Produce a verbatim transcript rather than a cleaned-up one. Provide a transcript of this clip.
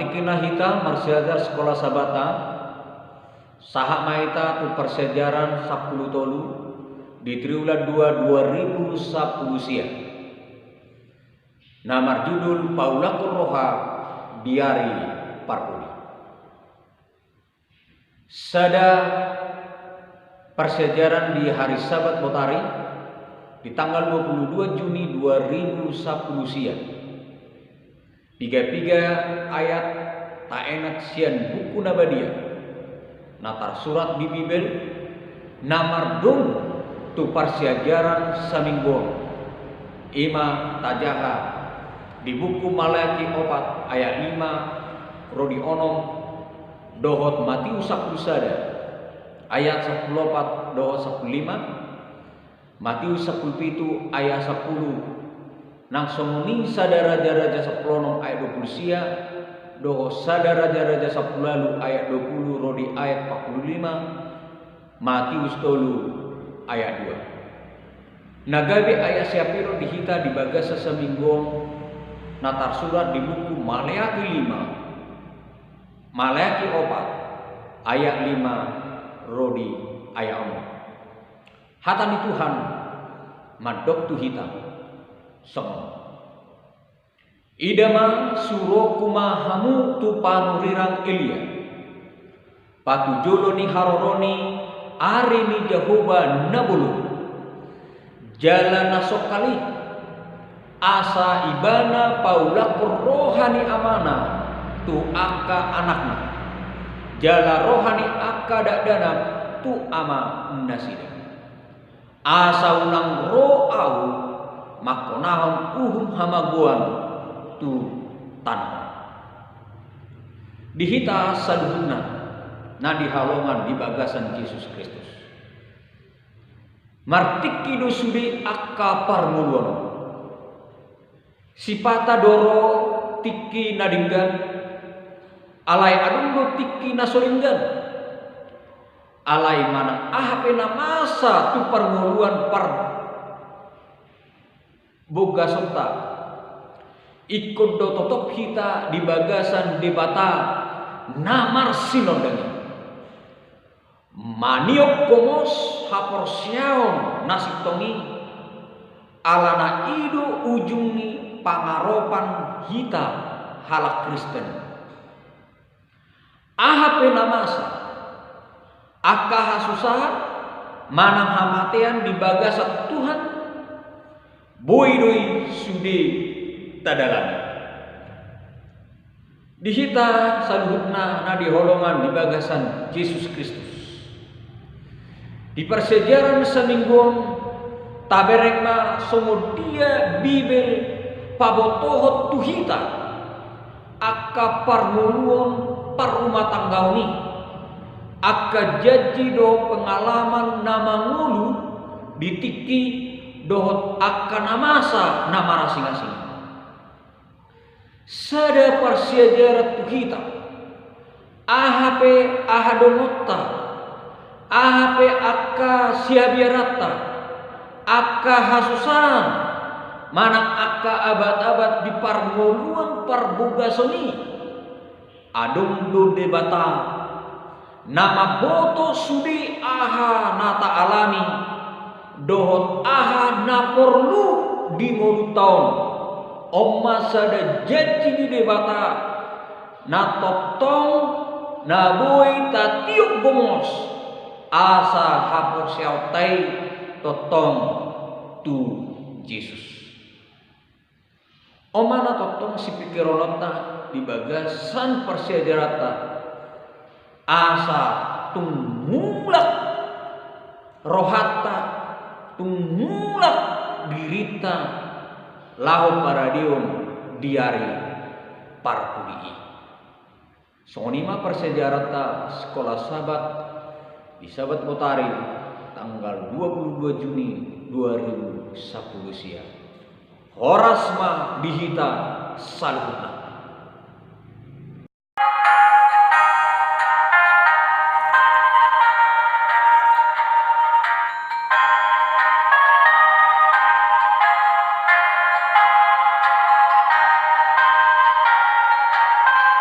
Tingkina hita marsiajar Sikola Sabata, sahat ma hita tu parsiajaran sampulu tolu di triwulan dua dua ribu sampulu sia, na marjudul Paulakon Roha di Ari Parpudi. Sada parsiajaran di hari Sabat botari, di tanggal dua puluh dua Juni dua ribu sampulu sia. Piga-piga ayat taenet sian buku na badia na tarsurat di Bibel, na mardongan tu parsiajaran saminggu on. I ma tajaha di buku Maleaki opat ayat lima ro di onom, dohot Matius sampulu sada ayat sampulu opat dohot sampulu lima, Matius sampulu pitu ayat sampulu, nang songon i Sada Raja-raja sampulu onom ayat dua puluh sia, dohot Sada Raja-raja sampulu ualu ayat dua puluh ro di ayat empat puluh lima, Matius tolu ayat dua. Na gabe ayat siapiro di hita di bagasan saminggu on, na tarsurat di buku Maleaki lima, Maleaki opat ayat lima ro di ayat onom. Hata ni Tuhan mandok tu hita songon on. Ida ma, suruonku ma hamu tu panurirang Elia, patujolo ni haroro ni ari ni Jahowa na bolon, jala na songkal i, asa ibana paulakon roha ni amana tu angka anakna, jala roha ni angka dakdanak tu amanasida. Asa unang ro ahu mangkonahon uhum hamagoan tu tano on. Di hita saluhutna na hinaholongan di bagasan Jesus Kristus, martingki do sude angka parngoluon on. Sipata do ro tingki na denggan, alai adong do tingki na so denggan. Alai manang aha pe na masa tu parngoluan parbagason ta, ingkon do totop hita di bagasan Debata na marsinondang i, maniop gomos haporseaon na sintong i, alana i do ujung ni pangaropan hita halak Kristen. Aha pe na masa, angka hasusahan manang hamatean di bagasan Tuhan, boi do i sude tadalani. Di hita saluhutna na hinaholongan di bagasan Jesus Kristus, di parsiajaran saminggu on, tabereng ma songon dia Bibel pabotohon tu hita angka parngoluon parrumatanggaon i, angka janji dohot pengalaman na mangolu di tingki, dohot angka na masa na marasing-asing. Sada parsiajaran tu hita, aha pe aha dongonta, aha pe angka siabiaranta, angka hasusahan manang angka abat-abat di parngoluan parbagason i, adong do Debata na mamboto sude aha na taalami dohot aha na porlu di ngolunta on. On ma sada janji ni Debata na tongtong na boi tatiop gomos, asa haporseaonta i tongtong tu Jesus. On ma na tongtong sipingkirononta di bagasan parsiajaranta, asa tung mulak rohanta, tung mulak dirinta laho maradeon di ari parpudi i. Songon i ma parsiajaranta Sikola Sabat di Sabat Botari, tanggal dua puluh dua Juni dua ribu sampulu sia. Horas ma di hita saluhutna.